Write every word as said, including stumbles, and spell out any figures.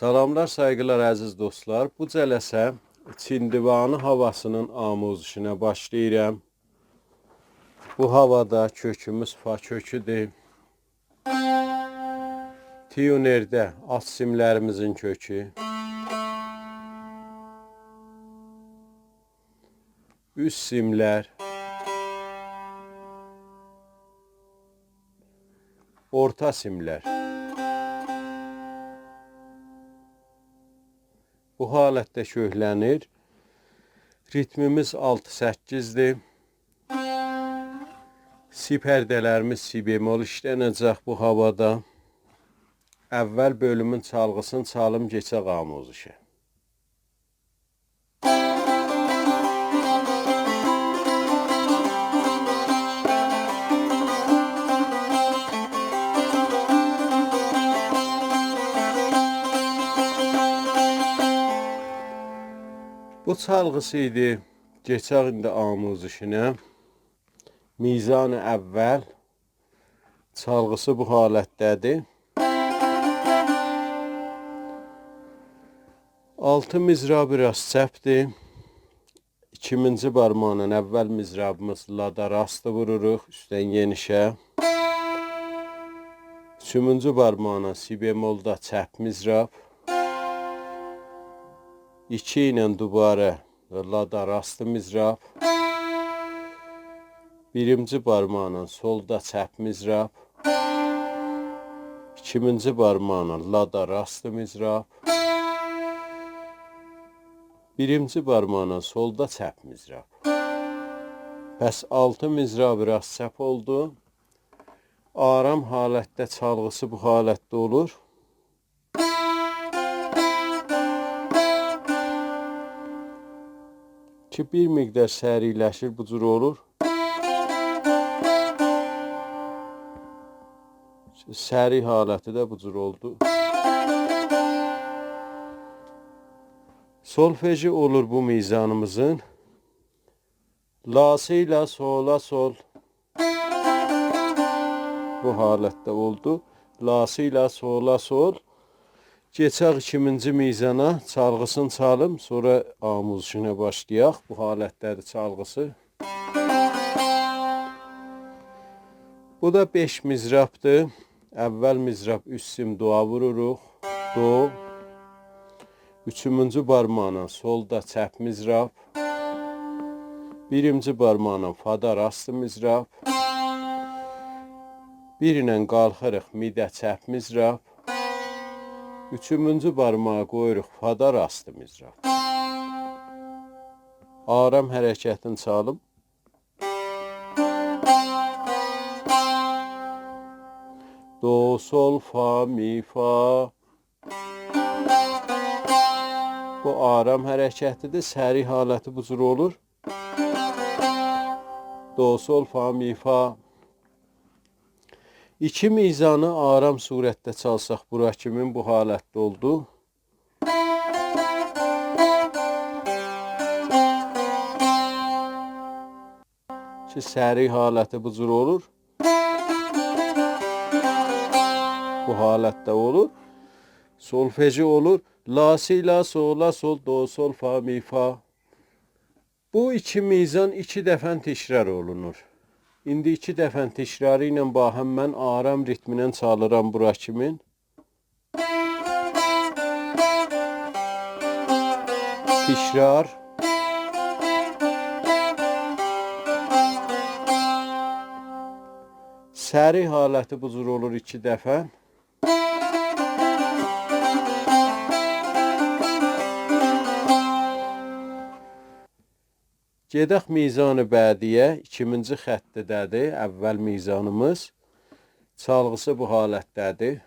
سلاملار، سایغیلار، عزیز دوستلار. بو جلسه چیندیوانی هاواسینین آموزشینه باشلاییرام. بو هاوادا کؤکوموز فا کؤکودور. تیونرده آلت سیملریمیزین کؤکو. اوست سیملر. اورتا سیملر. بو حالتده کؤکلنیر. ریتمیمیز آلتی سککیزدیر. سی پرده‌لریمیز سی بمل ایشلنه‌جک بو هاوادا. اول بؤلومون چالغیسینی چالیم، کئچک آموزشه. بو چالغیسی ایدی. کئچک ایندی آموزشینه. میزان اول چالغیسی بو حالتده‌دیر. آلتی مضرابی راست چپدیر. ایکیمینجی بارماقلا اول مضرابیمیز لادا راستی ووروروق، اوستدن یئنیشه. اوچومونجو بارماقلا سی بملدا چپ مضراب. ایکی ایله دوباره لادا راستی مضراب. بیرینجی بارماقلا سولدا چپ مضراب. ایکیمینجی بارماقلا لادا راستی مضراب. بیرینجی بارماقلا سولدا چپ مضراب. پس آلتی مضراب راست چپ اولدو. آرام حالتده چالغیسی بو حالتده اولور. کی، بیر مقدار سریعلشیر، بو جور اولور. سریع حالتی ده بو جور اولدو. سولفژی اولور بو میزانیمیزین. لاسی ایله سولا سول. بو حالتده اولدو. لاسی ایله سولا سول. کئچک ایکیمینجی میزانا، چالغیسینی چالیم، سونرا آموزشینه باشلایاق. بو حالتده‌دیر چالغیسی. بو دا بئش مضرابدیر. اول مضراب اوست سیم دویا ووروروق. دو. اوچومونجو بارماقلا سولدا چپ مضراب. بیرینجی بارماقلا فادا راست مضراب. بیر ایله قالخیریق می‌ده چپ مضراب. اوچومونجو بارماغی قویوروق فادا راست مضراب. آرام حرکتینی چالیم. دو، سول، فا، می، فا. بو آرام حرکتیدیر. سریع حالتی بو جور اولور. دو، سول، فا، می، فا. ایکی میزانی آرام صورتده چالساق، بورا کیمین بو حالتده اولدو. کی، سریع حالتی بو جور اولور. بو حالتده اولور. سولفژی اولور. لا، سی، لا، سول، لا، سول، دو، سول، فا، می، فا. بو ایکی میزان ایکی دفعه تکرار اولونور. ایندی ایکی دفعه تکراری ایله باهم من آرام ریتمینن چالیرام بورا کیمین. تکرار. سریع حالتی بو جور اولور ایکی دفعه. گئدک میزان بعدی‌یه، ایکیمینجی خطده‌دیر، اول میزانیمیز. چالغیسی بو حالتده‌دیر.